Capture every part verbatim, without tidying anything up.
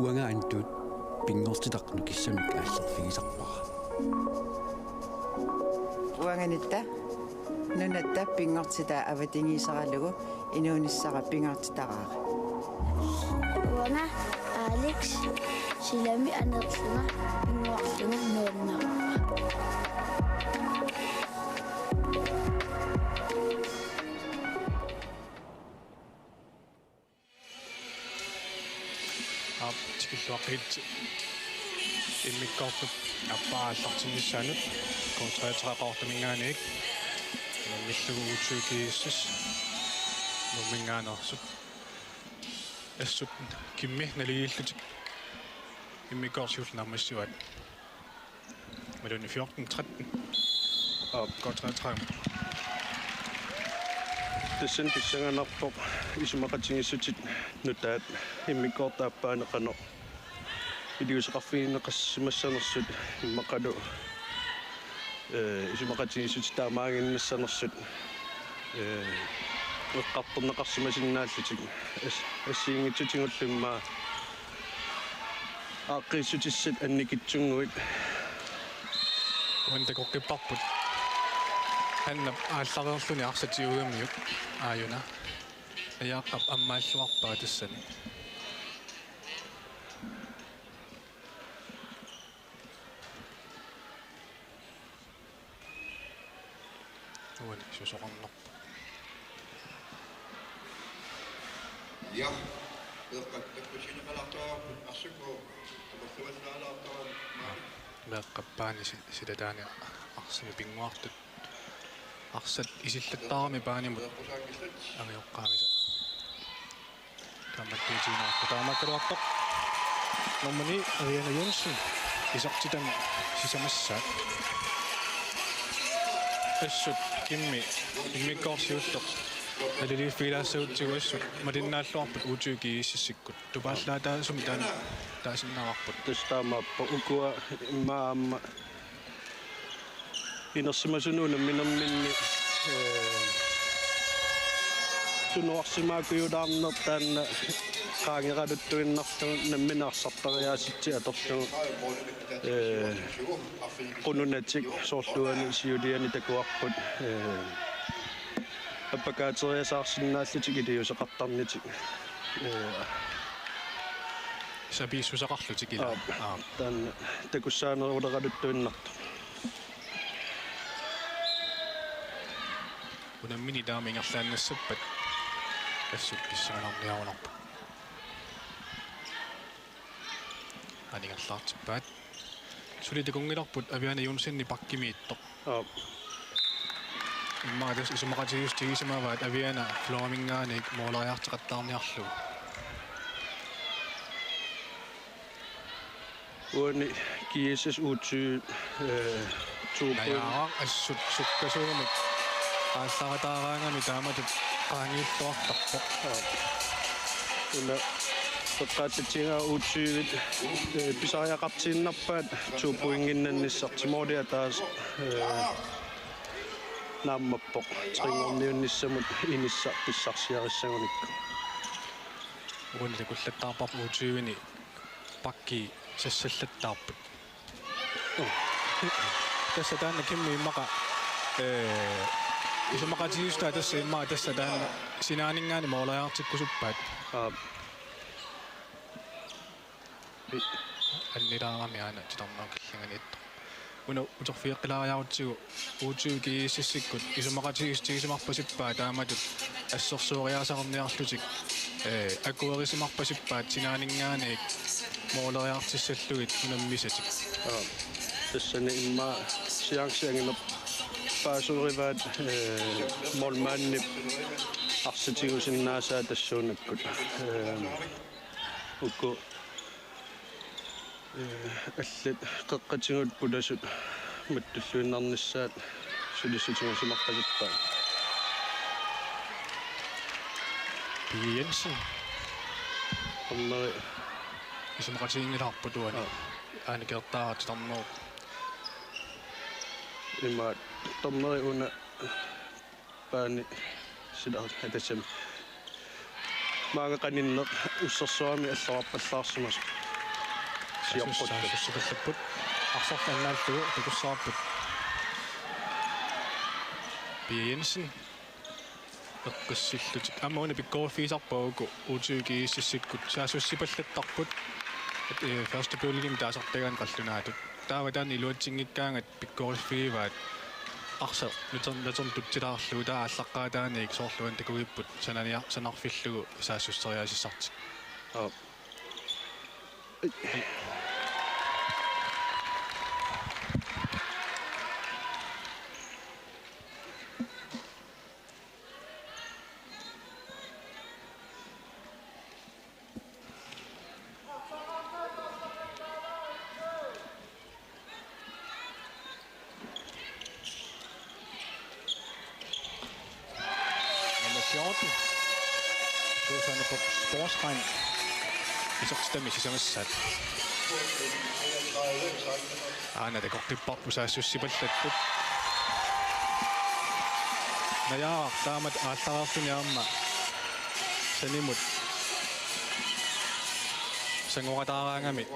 Uanga Antuut pinngortitaq nukissamik aallerfigisarpara. Uanga Nunatta, Nunatta pinngortitaq avatangiiseralugu inuunissara pingaartitaraara. Uanga Alex, silami aneerlunga pinngorlunga nuannaraara. Aap, tikilluaqqigitsi immikkoortup aappaa aallartinnissaanut, K treogtredive Qaqortuminngaanniit, unamminnillugu U tyve GSS, Nuumminngaanneersut. Assut Kimmi naligiillutik immikkoortoq siulleq naammassivaat. Imaluunniit fjorten tretten. Aap. K treogtredive. Tassani pissanganarpoq isumaqatigiissutit nutaat immikkoortup aappaani qanoq iliuuseqarfigineqarsimassanersut immaqalu, ee, isumaqatigiissutit taamaaginnassanersut, ee, eqqartorneqarsimasinnaallutik as-, assigiinngitsutigullu immaqa aaqqiissutissat annikitsunnguit. Uani takoqqipparput. Hannap aallareerluni arsaq tigugamiuk aajuna. Najaaqqap ammaalluarpaa tassani. Uani susoqarnerpoq. Ja, meeqqat takkussineqalaartariaqarput arsakku amerlivallaalaartarami. Meeqqap paani si-, silataani arsami pinnguartut. Arsaq isillattaarami paanimut angajoqqaamisa. Taamaattuutiinnarpoq taamaakkaluartoq. Nummer ni, Ariane Jensen, isertitami sisamassaat. Assut Kimmi immikkoortoq siulleq naliliiffigilaassagutsigu assut malinnaalluarput U tyve GSS-ikkut. Tupaallaataasumik taanna taasinnaavarput. Tassa taamaappoq ukua immaqa aamma inersimasunut unamminerminni, ee, tunuarsimaakujulaarneq taanna qaangeraluttuinnarlugu nammineq arsartariaasitsi atorlugu, ee, qununatik soorlu uani siuliani takuarput, ee, appakaateriasaarsinnaallutik iliuuseqartarnitik. Ee. Sapiissuseqarlutik ila. Aap. Aap. Taanna takussaaneruleraluttuinnartoq. Unammineq taama ingerlaannassappat assut pissanganarniarunarpoq. Aningerlaartippaat. Suli takunngilarput Aviana Jonsenip bakkimiittoq. Aap. Immaqa tassa isumaqatigiissutigisimavaat Aviana Floriminngaanniit mooleriartoqattaarniarlugu. Uani GSS U tyve, ee, to point. Najaaraq assut sukkasuumik aallarataaraangami taamatut qaangiuttuartarpoq. Aap. Una eqqaatsitsigaa U tyve, ee, pisariaqartiinnarpaat to pointinnannissartik, mooli ataaseq, ee, naammappoq. Trinngorniunnissamut inissaq pissarsiarissagunikku. Uani takullattaarparput U tyve-ni bakki sassallattaarput. Tassa taanna Kimmi immaqa, ee, isumaqatigiissutaa tassa immaqa tassa taanna sinaaninngaanniit mooleriartikkusuppaat. Aap. Annilaarami aana titarnerup killinganiittoq. Una uterfigeqqilaariarutsigu U tyve GSS-ikkut isumaqatigiissutigisimarpasippaat taamatut assersueriaaseqarniarlutik, ee, akuerisimarpasippaat sinaaninngaanniit mooleriartissallugit unammisatik. Aap. Tassani immaqa chance anginerpaasorivaat, ee, målmandip arsaq tigusinnaasaa tassuunakkut. Ee, uku Ee, allat qeqqatigut pulasut mattulluinnarnissaat sulissutigiumaarpasippaat. Pia Jensen. Dommeri. Isumaqatiginngilaarput uani. Aa. Aana kiortaartitarnerup. Imaat dommeri una paani sila atassami. Maanga qaninneq ussersuarmi allorarpallaarsimasoq. Siorput. Saassussipallapput. Arsarlu annaallugu takussavarput. Pia Jensen. Eqqissillutik. Aamma una pikkoriffigisarput uku U tyve GSS-ikkut saassussipallattarput. Eh, første bølgemi taasartagaanni qallunaatut. Taava taanna iluatsinngikkaangat pikkoriffigivaat. Arsaq nuter-, nutertutsilaarlugu taava aallaqqaataaniit soorlu una takugipput sanania-, sanarfillugu saassusseriaasissartik. Aap. Nummer fjorten. Susanne Buch Sporstrand. Isertitami sisamassaat. Aana takoqqipparput saassussipallattut. Najaaraq taamatut aallareerluni aamma sanimut sangoqataaraangami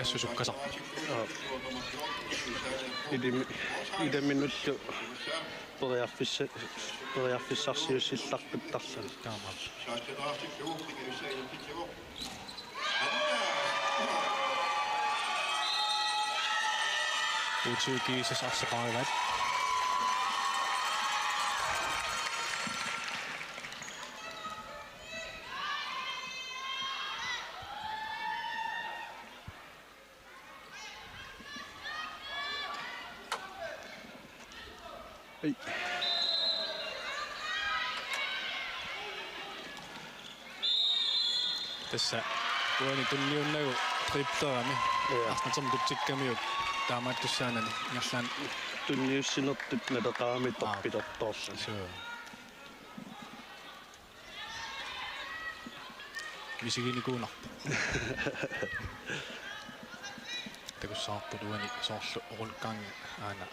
assut sukkasarpoq. Ilimi-, ilaminullu periarfissa-, periarfissarsiussillaqqittarluni. Taamaappoq. U tyve GSS arsaq paarivaat. Ei. Tassa uani tunniunnagu driblerami. Ja. Arnartumik tutsikkamiuk taamaattussaanani ingerlaannaq. Tunniussinertut naleqarami. Aa. Torpilertoorluni. Suu. Misiginikuunarpoq. Takussavarput uani soorlu oqalukkaangat aana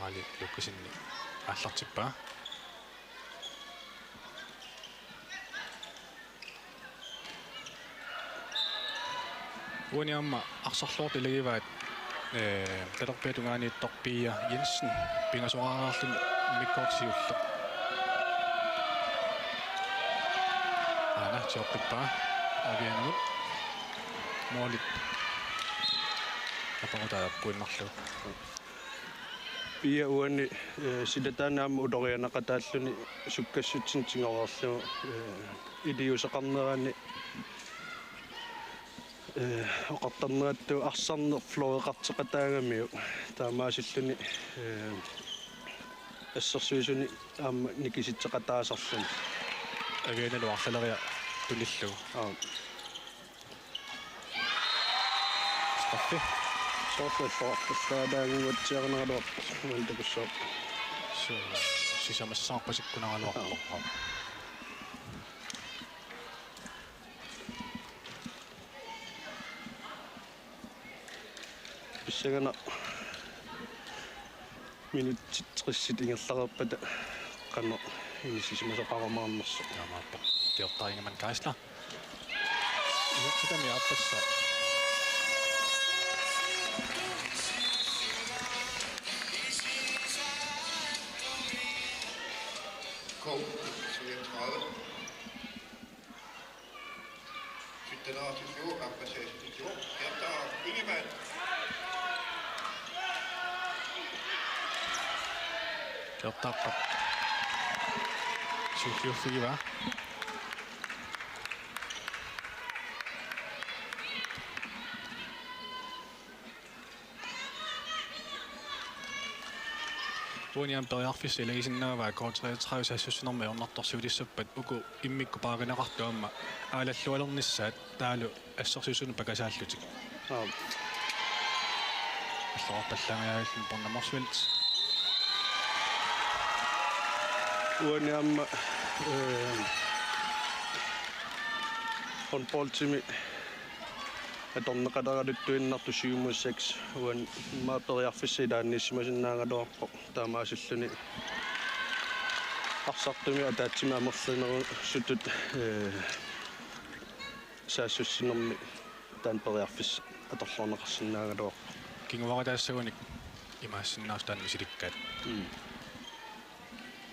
Ali Lukasenip aallartippaa. Uani aamma arsarluartut ilagivaat, ee, talerpiata tungaaniittoq Pia Jensen pingasoraarluni immikkoortoq siulleq. Aana sioqqippaa avianut. Målit. Apaqutaa appuinnarlugu. Pia uani, eh, silataani aamma ulorianaqataalluni sukkassutsinik tigoreerlugu, eh, iliuuseqarnerani, eh, oqartarnerattut arsarneq floreqarteqataagamiuk taamaasilluni, eh, assersuisuni aamma nikisitseqataasarluni. Avianalu arlaleriarluni tunillugu. Aap. Straffe. Soorlu alluarpallaalaannguatsiarineraluarpoq uani takussavarput. Su-, sisamassaarput sikkunaraluarpoq. Aap. Pissanganaq minutsit tressit ingerlareerpata qanoq inissisimasoqarumaarnersoq. Taamaappoq. Kiortaa Ingemann Geisler. Isertitami aappassaa. K treogtredive. Fittanartilu, aappassaa isertitsivoq, Kiortaa Ingemann. Kiortaarput. Suuffiuffigivaa. Uani aamma periarfissaq ilagisinnaavaa K treogtredive saassussinermi ajornartorsiutissappat uku immikkut paarineqartut aamma aalallualernissaat taavalu assersuisunut pakasaallutik. Aap. Alluarpallaangajaavilluni Borna Motzfeldt. Uani aamma, eh, håndboldimi atorneqaleraluttuinnartoq syv mod seks, uani immaqa periarfissaq ilaanniissimasinnaagaluarpoq, taamaasilluni arsartumi ataatsimik amerlanerusutut, eh, saassussinermi taanna periarfissaq. atorluarneqarsinnaagaluarpoq. Kinguaqqataassagunik imaassinnaavoq taanna misilikkaat. Mm.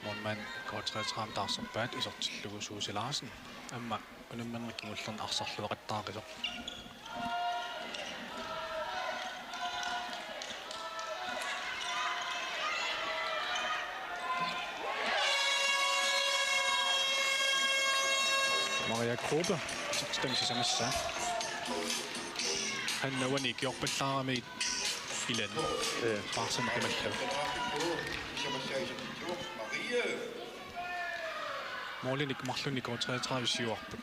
Målmand K treogtredive taarserpaat isertillugu Susie Larsen. Aamma unamminerit kingullerni arsarluaqattaaqisoq. Maria Kruse, isertitami sisamassaa. Hanna uani ikiorpallaarami ilan. Ee. Paarsanik qimallava. Målinik marlunnik K treogtredive siuarput.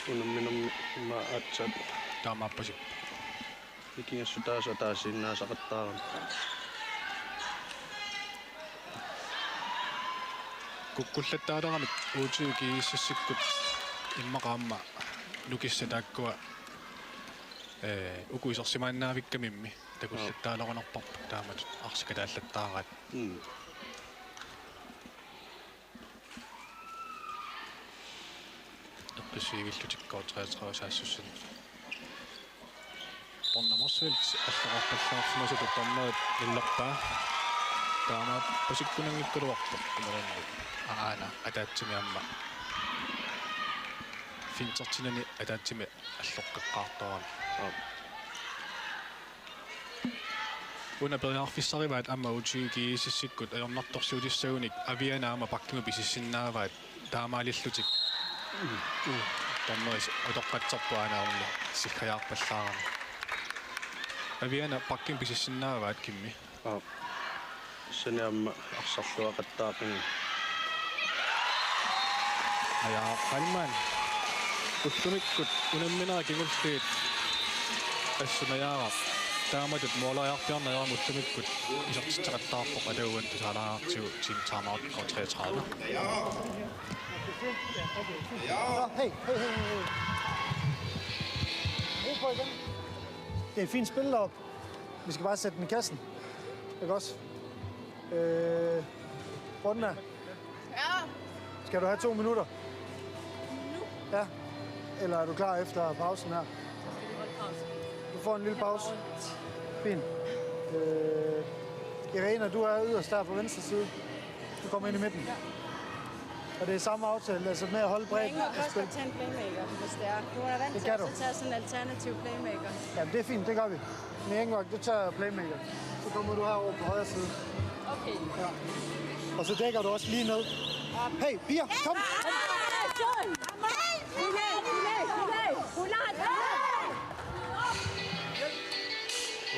Unamminermi ima aatsaat. Taamaappasippoq. Ikigassutaasa ataasiinnaasaqattaarami. Kukkullattaaleramik U tyve GSS-ikkut immaqa aamma nukissat taakkua, ee, uku isersimaannaavikkamimmi takullattaalerunarparput taamatut arsik ataallattaaraat. Mm. Eqqissiivillutik K treogtredive saassussineq. Bornholm Motzfeldt alloqarpallaarsimasutut dommerit nullerpaa. Taamaappasippunanngikkaluarpoq imaluunniit aana ataatsimi aamma fintertinani ataatsimi alloqqeqqaartorami. Aap. Una periarfissarivaat aamma U tyve GSS-ikkut ajornartorsiutissagunik Aviana aamma bakkimut pisissinnaavaat taamaalillutik. Dommeris utoqqatserput aana orni siggajaarpallaarami. Aviana bakkimut pisissinnaavaat Kimmi. Aap. Tassani aamma arsarluaqattaaqigami. Naja Heilmann. Ullumikkut unamminerit kingulliit assut Najaaraq. Taamatut måleriarpiarneq ajorami ullumikkut isertitseqattaarpoq atuagaq tusaalaartigu team timeout K treogtredive. Nå, hey, hey, hey, hey. Ro på igen. Det er et fint spil deroppe. Vi skal bare sætte den i kassen. Ikke også? Øh, Brøndna, ja, skal du have to minutter? Nu? Ja. Eller er du klar efter pausen her? Så skal vi holde pause. Du får en lille pause. Fint. Øh, Irena, du er yderst der på venstre side. Du kommer ind i midten. Ja. Og det er samme aftale, altså med at holde bredden. Jeg kan også godt tage en playmaker, hvis det er. Du er vant til at tage sådan en alternativ playmaker. Ja, det er fint, det gør vi. Men jeg kan godt, du tager playmaker. Så kommer du herover på højre side. Okay. Ja. Og så dækker du også lige ned. Hey, piger, kom!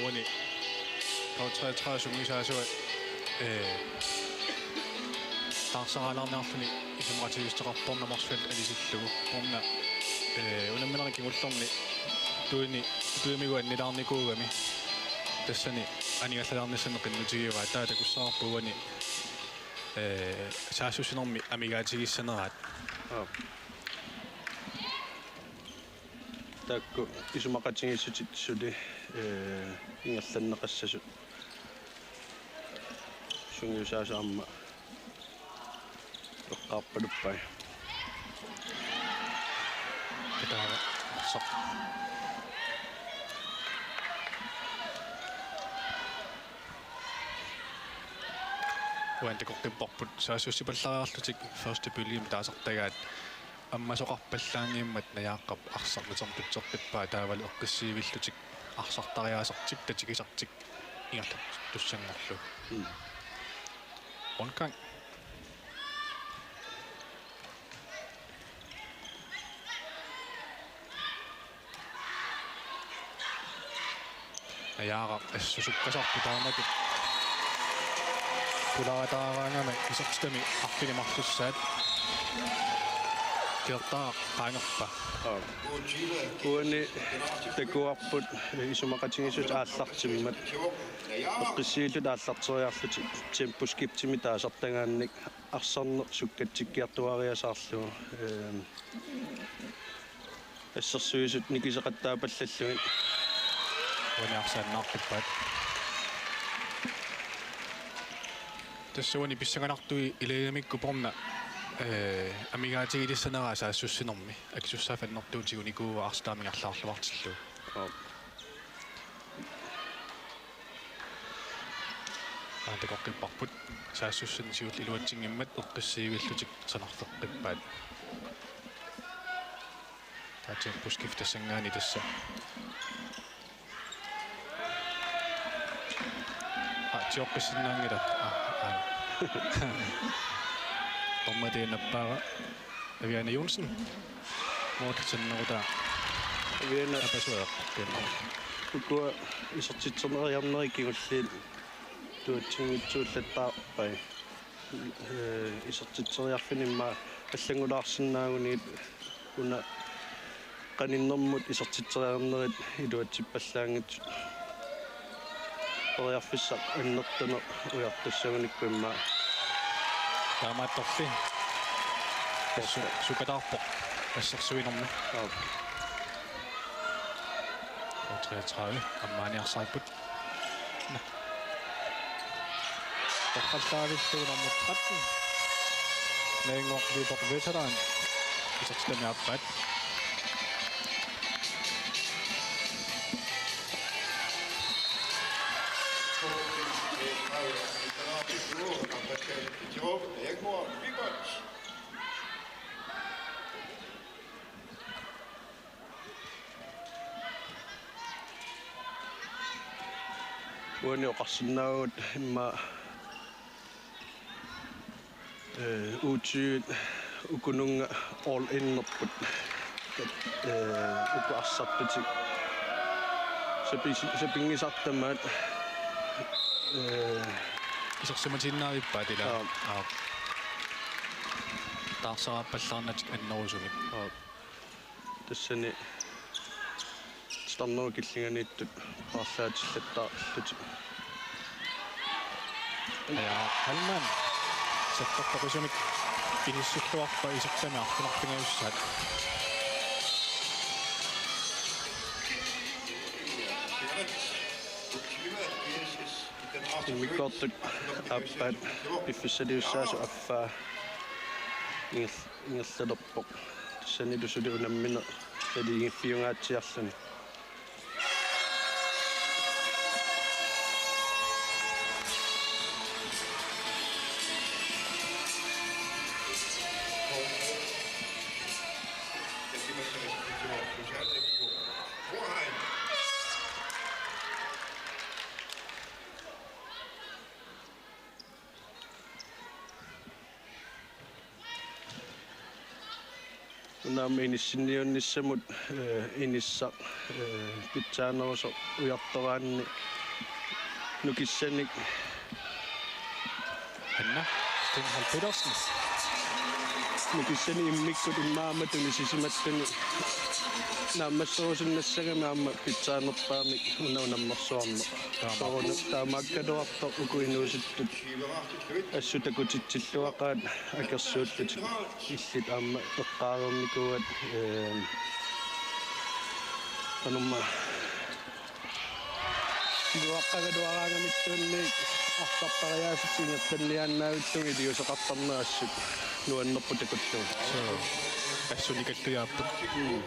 Uani K treogtredive sungiusaasuat, ee, taarseraalaarniarluni isumaqatigiissuteqarpoq Bornholm Motzfeldt anisillugu. Bornholm, ee, unamminerit kingullerni tuini, tuimiguannilaarnikuugami. Tassani anigallalaarnissani qinnutigivaa, taava takussavarput uani, ee, saassussinermi amigaatigissaneraat. Aap. Taakku isumaqatigiissutit suli, ee, ingerlanneqassasut sungiusaasut aamma eqqaarpaluppai. Kitaava. Saq. Uani takoqqipparput saassussipallariarlutik første bølgemi taasartagaat. Ammasoqarpallaanngimmat Najaaraq arsaq naterpitserpippaa taavalu eqqissiivillutik arsartariaasartik tatigisartik ingerlattussanngorlugu. Mm. Rundgang. Najaaraq assut sukkasarpoq taamatut. Pulaataaraangama isertitami arfineq-marlussaat. Kiortaaq qaangerpa. Aap. Uani takuarput isumaqatigiissut aallartimmat. Eqqissiillutik aallarteriarlutik temposkiftimik taasartagaannik arsarneq sukkatsikkiartuaariasaarlugu. Ehm, Assersuisut nikiseqattaapallallugit. Uani arsaannaartippaat. Tassa uani pissanganartui ilagigamikku Bornholm Ee, amigaatigilissanera saassussinermi akisussaaffiup annertuut tigunikuuaa arsaq taama ingerlaarluartillugu. Aap. Aana takoqqipparput. Saassussineq siulleq iluatsinngimmat eqqissiivillutik sanarfeqqippaat. Taatsin puskiftassanngaani tassa. Aa, tioqqissinnaanngilaq. Aa, aa. Dommerit nappaat. Aviana Johnsen. Målip sannerutaa. Aviana. Apasuaq. Ukua isertitseriarnerit kingulliit atuatsinngitsuullattaarpai. Ee, isertitseriarfinni immaqa allanngulaarsinnaaguniit una qaninnermut isertitseriarnerit iluatsippallaanngitsut. Periarfissaq annertuneq ujartussagunikku immaqa. Taamaattorli. Assu-, sukataarpoq assersuinermi. Aap. K treogtredive ammaaniarsaripput. Torrallaavillugu nummer tretten. Naannguaq Lyberth Veteran. Isertitami aappaat. Uani oqarsinnaavugut immaqa, ee, U tyve-t ukununnga all-innerput. Ee, uku arsartutik. Sapi-, sapinngisartamaat, ee, isersimatiinnavippaat ila. Aap. Aap. Taarseraappallaarnatik annerusumik. Aap. Tassani titarnerup killinganiittut paarlaatillattaarlutik. Ja, Hallmann. Sertortoqisumik inissilluarpaa isertitami arfineq-pingajussaat. Immikkoortut aappaat piffissaliussaasut affaa inger-, ingerlalerpoq. Tassanilu suli unammineq naligiiffigingaatsiarluni. Una aamma inissinniunnissamut, ee, inissaq, ee, pitsaanerusoq ujartoraanni nukissanik. Hanna Stenholm Petersen. Nukissanik immikkut immaqa aamma tunisisimattuni naammasserusunnassagami aamma pitsaanerpaamik una unammersuarneq. Taamaappoq. Soorunami taamaakkaluartoq uku inuusuttut assut takutitsilluaqaat akersuullutik illit aamma eqqaareernikuuat, ee, qanormaa iluaqqagaluaraangamiittuunniit arsartariaasut ingerlanniaannaavillugit iliuuseqartarneq assut nuannerpoq takullugu. Suu. Assut nikallujaapput. Mm.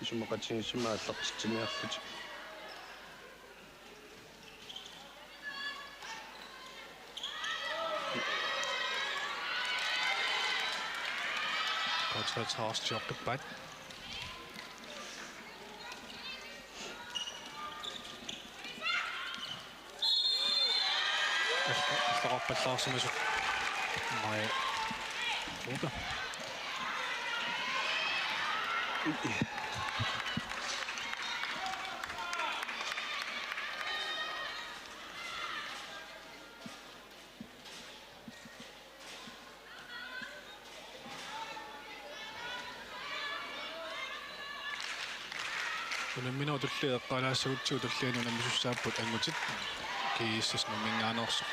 Isumaqatigiissimaat aallartitsiniarlutik. K treogtredive tioqqippaat. Alloqarpallaarsimasut. Maja Uka. Unamminerup tullia eqqaalaassagutsigu tulliani unammisussaapput anngutit. G S S Nuumminngaanneersoq.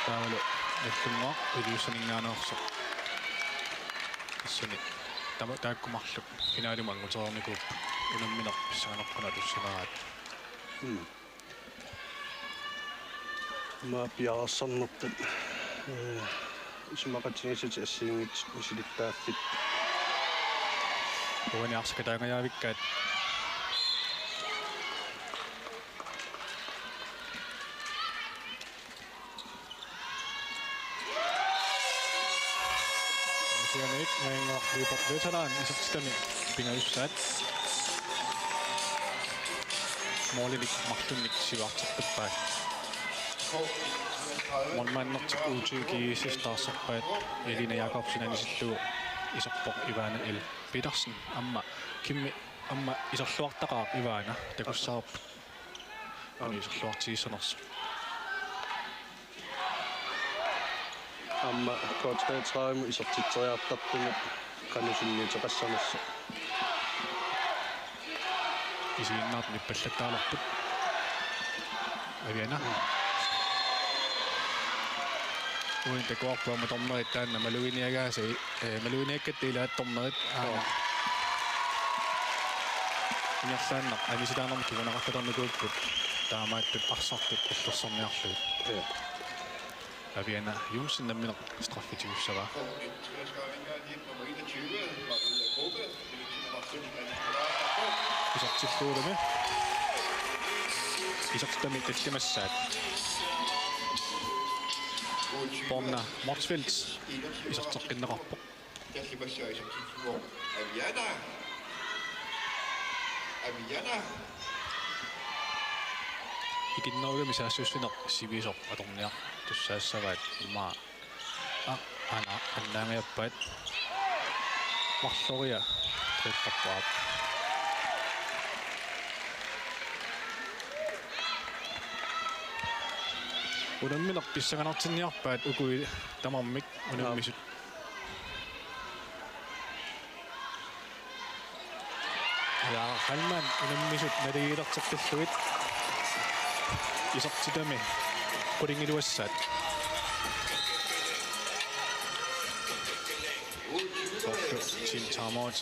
Taavalu Nagdlunguaq Ilulissaninngaanneersoq. Tassani tama taakku marluk finalimut anguternikuupput, unammineq pissanganarpoq una atussavaraat. Mm. Ima piareersarnertut, eh, isumaqatigiissutit assigiinngitsut misilittagaffik. Uani arsakataangajaavikkaat. Sianik Nangaq Lyberth Veteran isertitami pingajussaat. Målinik marlunnik siuarteqqippaat. Målmandertik U T G S S taarserpaat Elina Jakobsen anisillugu iserpoq Ivana L Petersen, aamma Kimmi aamma iserluartaqaaq Ivana takussavarput. Aamma iserluartigissanersoq. Aamma K treogtredive isertitseriartartunut qanoq sunniuteqassanersoq. Isiginnaartut nippallattaalerput. Aviana. Uani takuarput aamma dommerit taanna maluginiagaasa, eh, maluginiakkatta ilaat dommerit. Aana. Joo. Ingerlaannaq anisilaanermik kinguneqarlutarnikuupput. Taamaattut arsartut illersorniarlugit. Joo. Aviana Johnsen nammineq straffi tigussavaa. Isertillugu. Isertitami tallimassaat. Borna Motzfeldt iserteqqinneqarpoq. Tallimassaat isertittuvoq Aviana. Aviana. Ikinnerugami saassussineq sivisoq atorniartussaassavaat ima. Aa, aana, annaangajappaat. Marloria tripperpaat. Unammineq pissanganartinniarpaat uku tamarmik unammisut. Ja, Heilmann unammisut naligiilerteqqillugit isertitami qulingiluassaat. Soorlu team timeout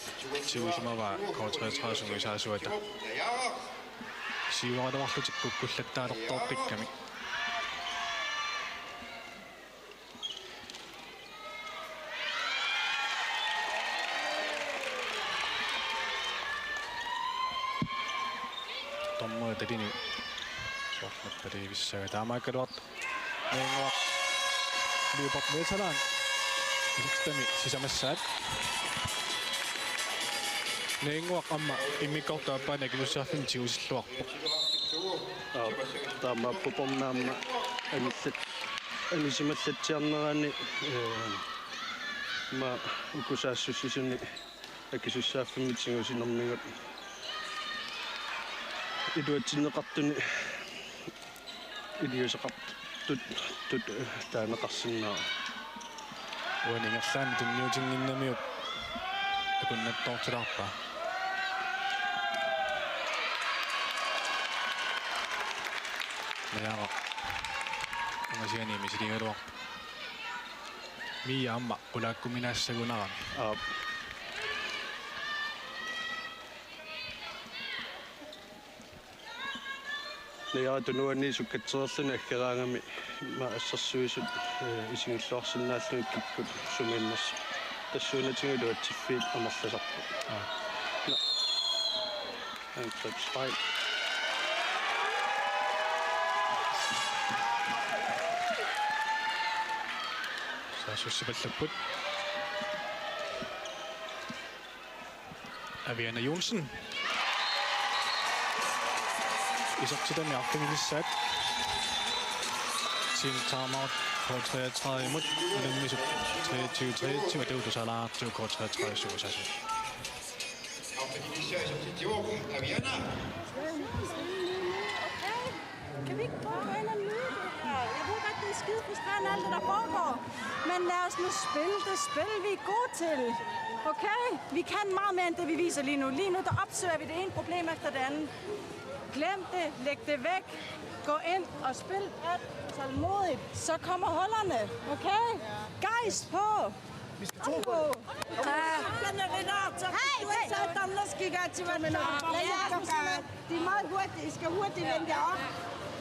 tigusimavaa K treogtredive sungiusaasuata. Siuaraluarlutik kukkullattaalertoqqikkamik. Dommerit talini soorlu palivissaga taamaakkaluartoq. Nangaq Lyberth Veteran isertitami sisamassaat. Nangaq aamma immikkoortup aappaani akisussaaffimmik tigusilluarpoq. Aa, taamaappoq Borna aamma anillat-, anisimallatsiarnerani, eh, aamma uku saassussisuni akisussaaffimmik tigusinermigut iluatsinneqartuni iliuuseqartut, tut, eh, taaneqarsinnaavoq. Uani ingerlaannaq tunniutinnginnamiuk akunnattoortilaarpaa. Najaaraq. Angasiani misiligaluarpoq. Mia aamma qulaakkuminaassagunarami. Aap. Najaaraq tunuani sukkatsereerluni aggeraangami ima assersuisut, eh, isigilluarsinnaallugit kikkut sumiinnersoq. Tassuunatigut iluatsiffiit amerlasarput. Aa. Na. Angrebsfejl. Saassussipallapput. Aviana Johnsen. Isertitami arfinilissaat. Team timeout K treogtredive-mut unammisut treogtyve treogtyve, atuutu salaartu K treogtredive sungiusaasut. Aviana. Kan vi ikke prøve at gå ind og nyde det her? Jeg ved godt, det er skide frustrerende, alt det, der foregår. Men lad os nu spille det spil, vi er gode til. Okay? Vi kan meget mere end det, vi viser lige nu. Lige nu, der opsøger vi det ene problem efter det andet. Glem det. Læg det væk. Gå ind og spil bredt, tålmodigt. Så kommer hullerne. Okay? Gejst på! Hej, hej. Det er meget hurtigt. I skal hurtigt vente jer op.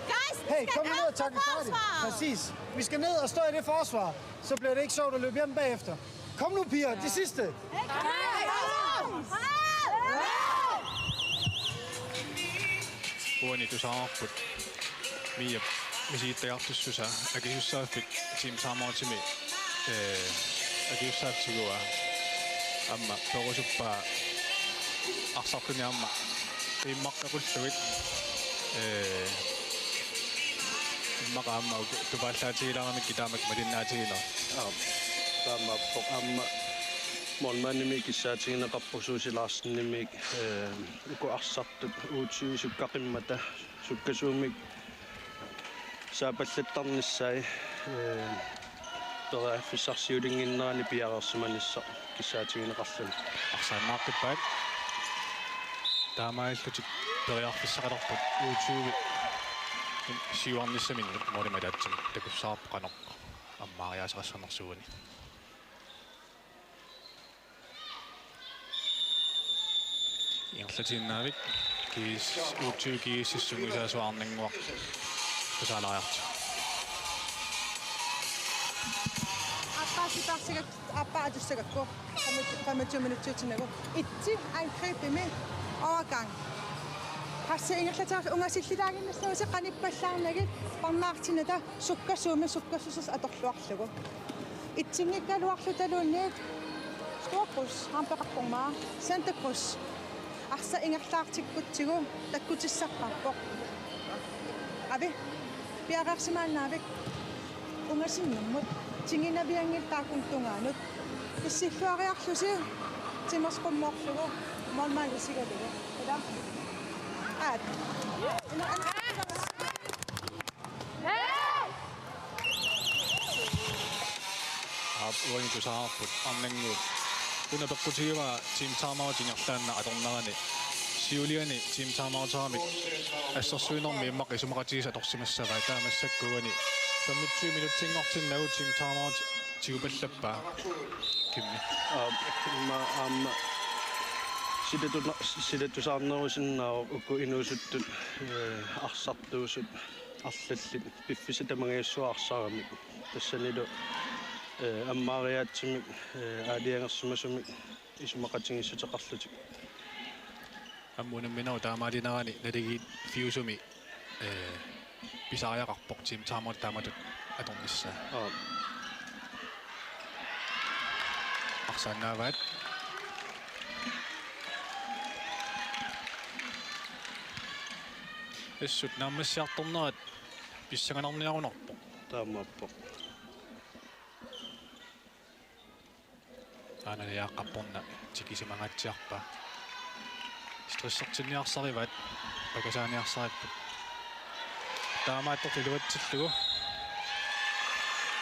Guys, vi Hey, skal kom nu ned og ned og takke forsvar. Præcis. Vi skal ned og stå i det forsvar. Så bliver det ikke sjovt at løbe hjem bagefter. Kom nu, piger. Det sidste. Uani tusaavarput Miap misilittagartussusaa akisussaaffik Team Timeoutimi, ee, akisussaaffik tiguaa. Aamma perusuppaa arsartuni aamma immaqqequllugit, ee, immaqa aamma uku tupaallaatigilaaramikkit taamak malinnaatiginerat. Aap. Taamaappoq aamma målmandimik kissaatigineqarpoq Suusi Larsenimik, ee, uku arsartut U tyve sukkaqimmata sukkasuumik saapallattarnissaat, ee, periarfissarsiulinnginnerat uani piareersimanissaq kissaatigineqarluni. Arsaannaaqqippaa. Taamaalillutik periarfissaqalerput U tyve siuarnissaminnut, målimik ataatsimik takussavarput qanoq ammaariaaseqassanersoq uani. Ingerlatiinnarlugu GS, U tyve GSS sungiusaasoq Arnannguaq tusaalaariartigu. Aappaa sipaarsiga aappaa atussagakku femogtyve minutsiutinnagu. Itsi angrebimi overgang. Qassi ingerlateqarlugu ungasillilaaginnassagusi qanippallaarnagit parnaartinnata sukkasuumik sukkassuseq atorluarlugu. Itsinngikkaluarlutaluunniit Storkryds, aamma peqarpormaa, Santa Cruz. Arsaq ingerlaartikkutsigu takkutissaqqaarpoq. Avi, piareersimaannaavik ungasinnermut tiginavianngilaq taakku tungaanut. Pissilluariarlusi timersoq qummoorlugu målmandip isigalugu. Ila. Aat. Aap, uani tusaavarput Arnannguup una peqqutigivaa Team Timeout ingerlaannaq atornerani. Siuliani Team Timeout-eramik assersuinermi immaqa isumaqatigiissut atorsimassavaat, taava massakkut uani femogtyve minutsinngortinnagu Team Timeout tigupallappaa. Kimmi. Aap, immaqa aamma silatuna-, silatusaarnerusinnaavoq uku inuusuttut, ee, arsartuusut arlallit piffissaq tamangajassua arsaramik. Tassanilu, ee, ammaariaatsimik, ee, aalajangersimasumik isumaqatigiissuteqarlutik. Aamma unamminerup taamaalinerani naligiiffiusumi, ee, pisariaqarpoq Team Timeout taamatut atornissaa. Aap. Arsaannaavaat. Assut naammassiartornerat pissanganarniarunarpoq. Taamaappoq. Aana jaaqqarporna tikisimangaatsiarpaa. Stressertinniarsarivaat, pakasaaniarsaripput. Taamaattorli iluatsillugu.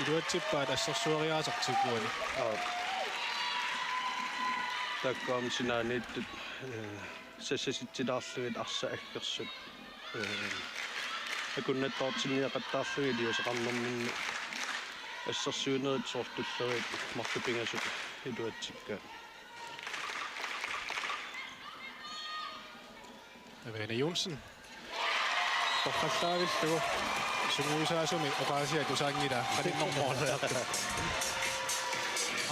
Iluatsippaat assersueriaasertik uani. Aap. Taakku aamma sinaaniittut, ee, sassasitsilaarlugit arsaq aggersut. Ee, akunnattoortinniaqattaarlugit iliuuseqarnerminni assersuinerit soorlu tullerit marluk pingasut iluatsikkaat. Avene Johnsen. Torrallaavillugu sungiusaasumi oqaasia tusaanngilaa qaninnermoorniartut.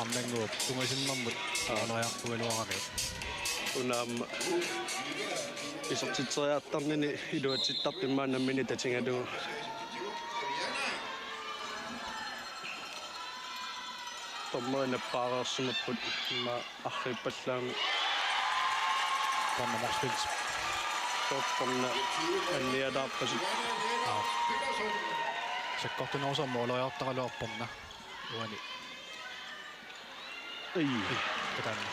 Arnannguup ungasinnermut aalajarpugaluarami. Una aamma isertitseriartarnini iluatsittartut immaqa nammineq tatigalugu. Dommerit nappaareersimapput immaqa arriippallaamik. Dommer Motzfeldt. Dommerina annialaarpasik. Aap. Sakkortunerusumik måleriartaraluarporna uani. Ii. Kataanna.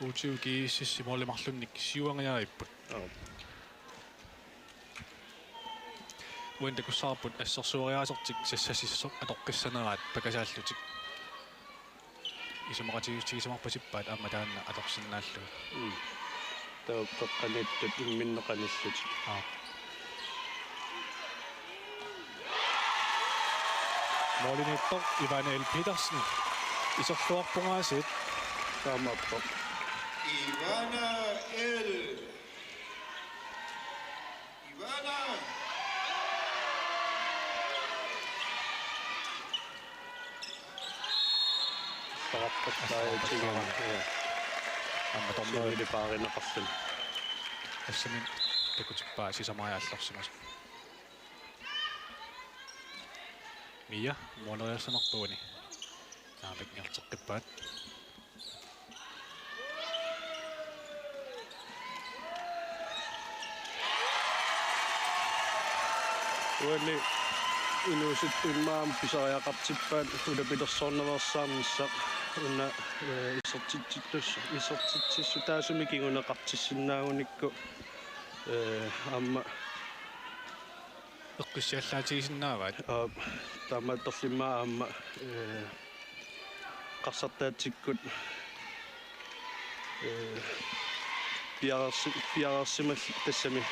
U tyve GSS-i måli marlunnik siuangajavipput. Aap. Uani takussavarput assersueriaasertik sassasissoq atoqqissaneraat pakasaallutik. Isumaqatigiissutigisimarpasippaat aamma taanna atorsinnaallugit. Mm. Taava peqqaniittut imminnut qanillutik. Aap. Målimiittoq Ivana L. Petersen. Iserluarpungaasiit. Taamaappoq. Ivana L. Ivana. Taamaappoq. Aamma dommerit. Siulili paarineqarluni. Assamin takutippaa sisamajaallarsimasoq. Mia, måleriassanerput uani. Naamik, ingerlateqqippaat. Uani inuusuttut immaqa pisariaqartippaat ulapilersornereersaarnissaq una, eh, isertitsittus-, isertitsissutaasumik kinguneqartissinnaagunikku, eh, aamma Eqqissiallaatigisinnaavaat. Aap, taamaattorli immaqa aamma, eh, eqqarsartaatsikkut, eh, piareersi-, piareersimal-, tassami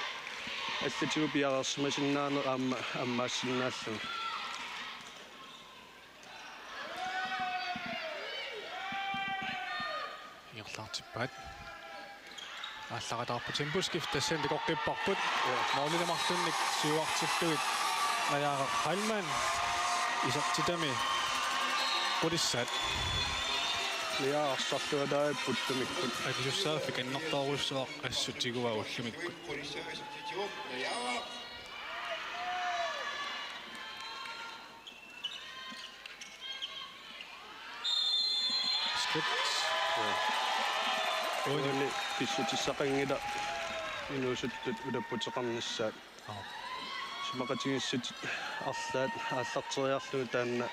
allatigut piareersimasinnaaneq aamma ammaassinnaallugu. Ingerlaartippaat. Aallaratarput temposkift, tassani takoqqipparput. Ja. Målini marlunnik siuartillugit Najaaraq Heilmann isertitami qulissaat. Ja, arsarluataat puttumikkut. Akisussaaffik annertoorujussuaq assut tiguaa ullumikkut. Skridt. Uani. Uani pissutissaqanngilaq inuusuttut ulapputeqarnissaat. Aap. Isumaqatigiissutit arlaat aallarteriarlugu taanna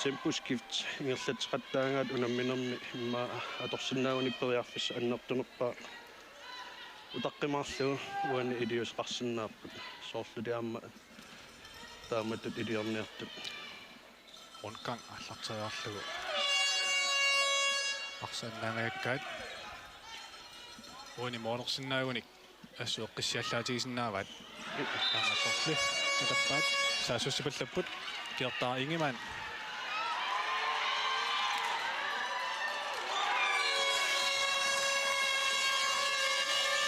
temposkift ingerlatseqattaagaat unamminermi immaqa atorsinnaagunik periarfissaq annertunerpaaq utaqqimaarlugu uani iliuuseqarsinnaapput. Soorluli aamma taamatut iliorniartut. Rundgang aallarteriarlugu. Arsaannaangajakkaat. Uani målersinnaagunik assut eqqissiallaatigisinnaavaat. Taamaattorli. Nitappaat. Saassussipallapput. Kiortaa Ingemann.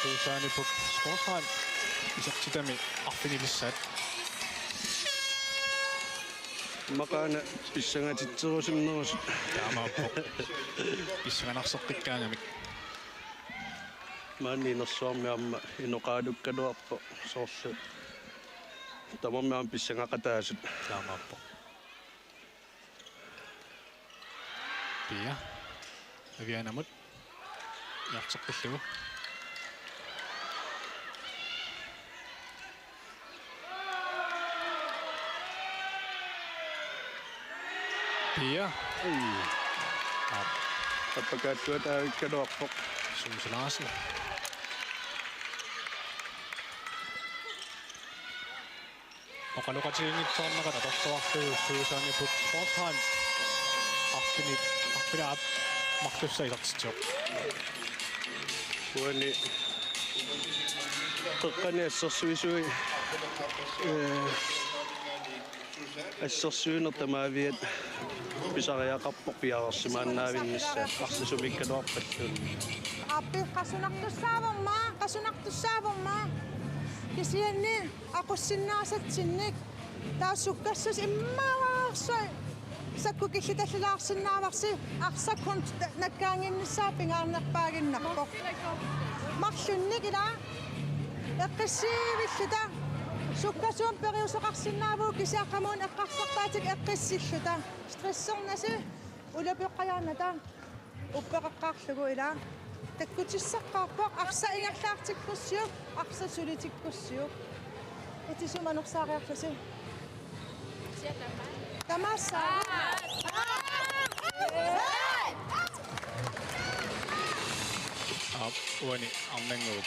Susanne Buch Sportsman. Isertitami arfinilissaat. Maqaana pissangatitserusunnerusut. Taamaappoq. Pissanganarseqqikkaangamik. Maani inersuarmi aamma inoqaalukkaluarpoq soorlu. Tamarmik aamma pissangaqataasut. Taamaappoq. Pia. Avianamut. Ingerlateqqillugu. Pia. Ui. Aap. Appakaattuat aavikkaluarpoq. Suusi Larsen. Oqaloqatigiinngitsoorneqartoq atorluarlugu Susanne Buch Sportsman. Arfini-, arfineq-aap marlussaq isertitsivoq. Uani qeqqani assersuisui, eh, assersuineq tamaaviat pisariaqarpoq piareersimaannaavinnissaa arsaq sumiikkaluarpalluunniit. Aappi qasunartussaavorma, qasunartussaavorma. Kisianni aqussinnaasatsinnik. Taava sukkassuseq immaqa arsa sakkukillitallilaarsinnaavarsi arsaq kun nakkaannginnissaa pingaarnerpaaginnarpoq. Marlunnik ilaa eqqissiivilluta sukkasuumik periuseqarsinnaavugut kisianni qamuuna eqqarsartaatit eqqissilluta. Stressernasi ulapeqqajaannata. Uppeqaqqaarlugu ilaa. Takkutissaqqaarpoq arsaq ingerlaartikkussiuk, arsaq sulitikkussiuk. Itisumanersaariarlusi. Tamaasa. Aap, uani arnannguup.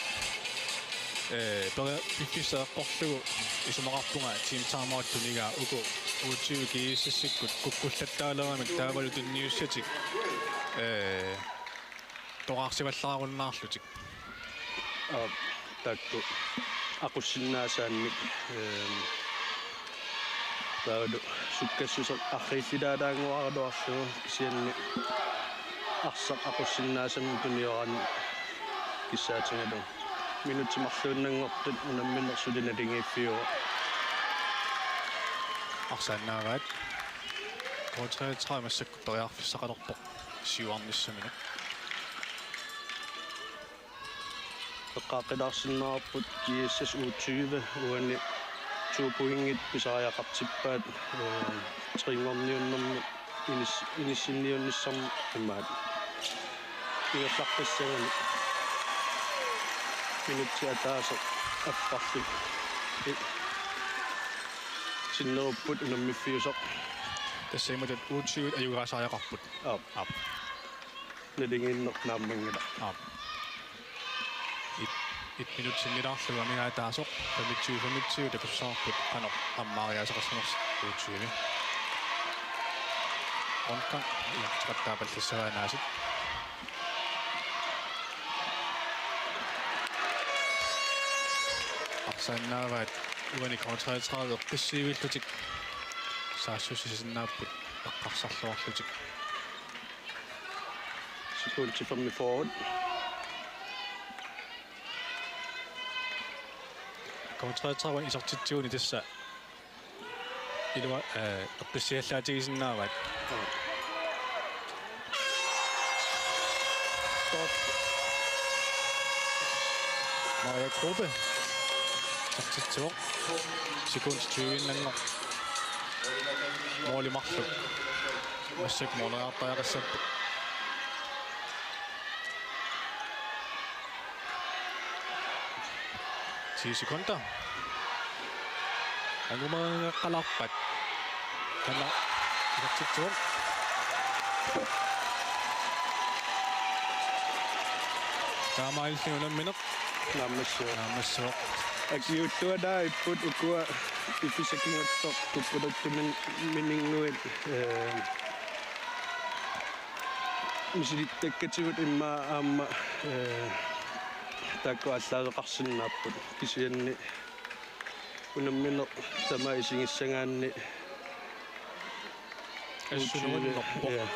Ee, peria-, piffissaq eqqorlugu isumaqarpunga Team Timeout tunigaa uku U tyve GSS-ikkut kukkullattaaleramik taavalu tunniussatik, ee, toraarsivallaarunnaarlutik. Aap, taakku aqussinnaasaannik, ee, Taavalu sukkassuseq arriillilaalaannguaraluarlugu kisianni arsaq aqussinnaasamik tunioraanni kissaatigalugu. Minutsit marluinnanngortut unammineq suli naligiiffiuvoq. Arsaannaavaat. K treogtredive massakkut periarfissaqalerpoq siuarnissaminut. Eqqaaqqilaarsinnaavarput G S S U tyve uani to pointit pisariaqartippaat, øh, trinngorniunnermi inis-, inissinniunnissamut imaat. Ingerlaqqissaguni minutsit ataaseq apparluni i-, sinnerupput unammiffiusoq. Tassa imatut U tyve ajugaasariaqarput. Aap. Aap. Naligiinneq naammanngilaq. Aap. Et, et minut sinnilaarlugu amigaataasoq femogtyve femogtyve takussavarput qanoq ammaariaaseqarsimanersoq U tyve. Rundgang isertitaqattaarpallassagaa aasiit. Arsaannaavaat uani K treogtredive eqqissiivillutik saassussisinnaapput eqqarsarluarlutik. Sekundit femogfyrre. K treogtredive isertitsiguni tassa ilua-, øh, eqqissiallaatigisinnaavaat. Maja Gruppe. Isertitsivoq. Sekund tyve-innanngorpoq. Måli marluk. Massakkut måleriartariaqassapput. Ti sekunder. Angumeriarpalappat. Taanna isertitsivoq. Taamaalilluni unammineq. Naammassivoq. Naammassivoq. Akiuuttualaarput ukua piffissaq kingulleq kuppaluttuminnguit, øh, misilittakkatigut immaqa aamma, øh, taakku aallaaveqarsinnaapput kisianni unammineq tamaat isigissagaanni assunuunnerpoq. Ja.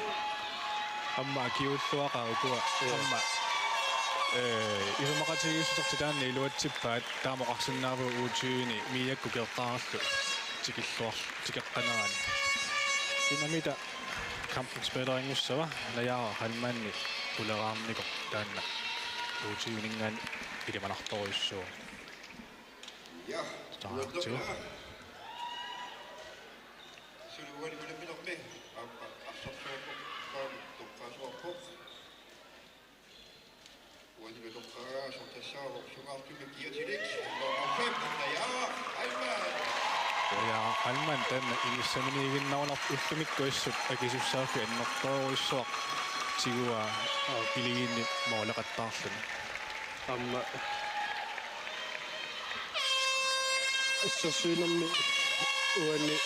Aamma akiuuttuaqaaq ukua. Ja. Aamma, øh, isumaqatigiissusertik taanna iluatsippaat taama oqarsinnaavagut U tyve-ni Miakkut Geertaarallu tikilluar-, tikeqqanerani. Kinamita kampspillerinngussaava Najaara Heilmann uleraarnikoq taanna U tyve-ninngaanniit ilimanartorujussuuvoq. Ja, taartigu. Suli uani unamminermi aamma arsarluarpoq, taama toqqaasuarpoq. Uani toqqaasartassaavoq sungaartumik kiatilik nummer fem, Najaara Heilmann. Najaara Heilmann taanna inissaminiiginnarunarpoq ullumikkut assut akisussaaffik annertoorujussuaq tiguaa iligiinni måleqattaarluni. Aamma assersuinermi uani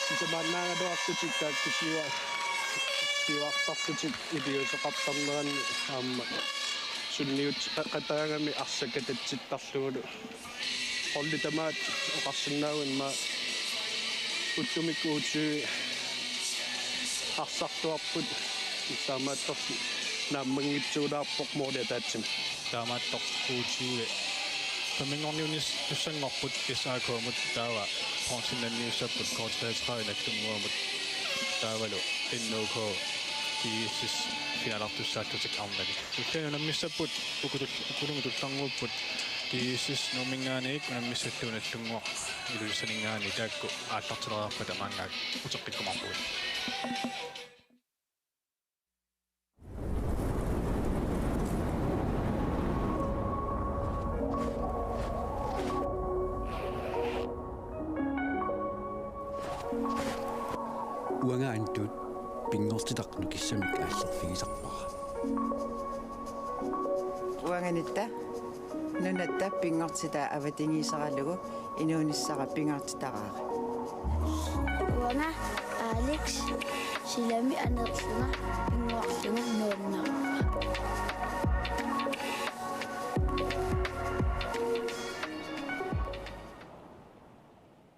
sisamaannaagaluarlutik taakku siua-, siuartarlutik iliuuseqartarneranni aamma sunniuteqaqataagami arsaq katatsittarlugulu. Holdit tamaat oqarsinnaavat immaqa ullumikkut U tyve arsartuarput, taamaattorli naammanngitsuulaarpoq måli ataatsimut. Taamaattoq U tyve. Fem-inngorniunnissanngorput S A K-mut taava bronzennanniussapput K treogtredive Nagdlunguamut taavalu N O K G S S finalertussaallutik arnani. Ulluni unammissapput ukutul-, ukulumut tullarnguupput G S S Nuumminngaanniit unammissallugu Nagdlunguaq Ilulissaninngaanniit, taakku aallartileriarpata maannakkut uteqqikkumaarpugut. Uanga Antut pinngortitaq nukissamik aallerfigisarpara. Uanga Nitta nunatta pinngortitaa avatangiiseralugu inuunissara pingaartitaraara. Uanga Alex silami aneerlunga pinngua-,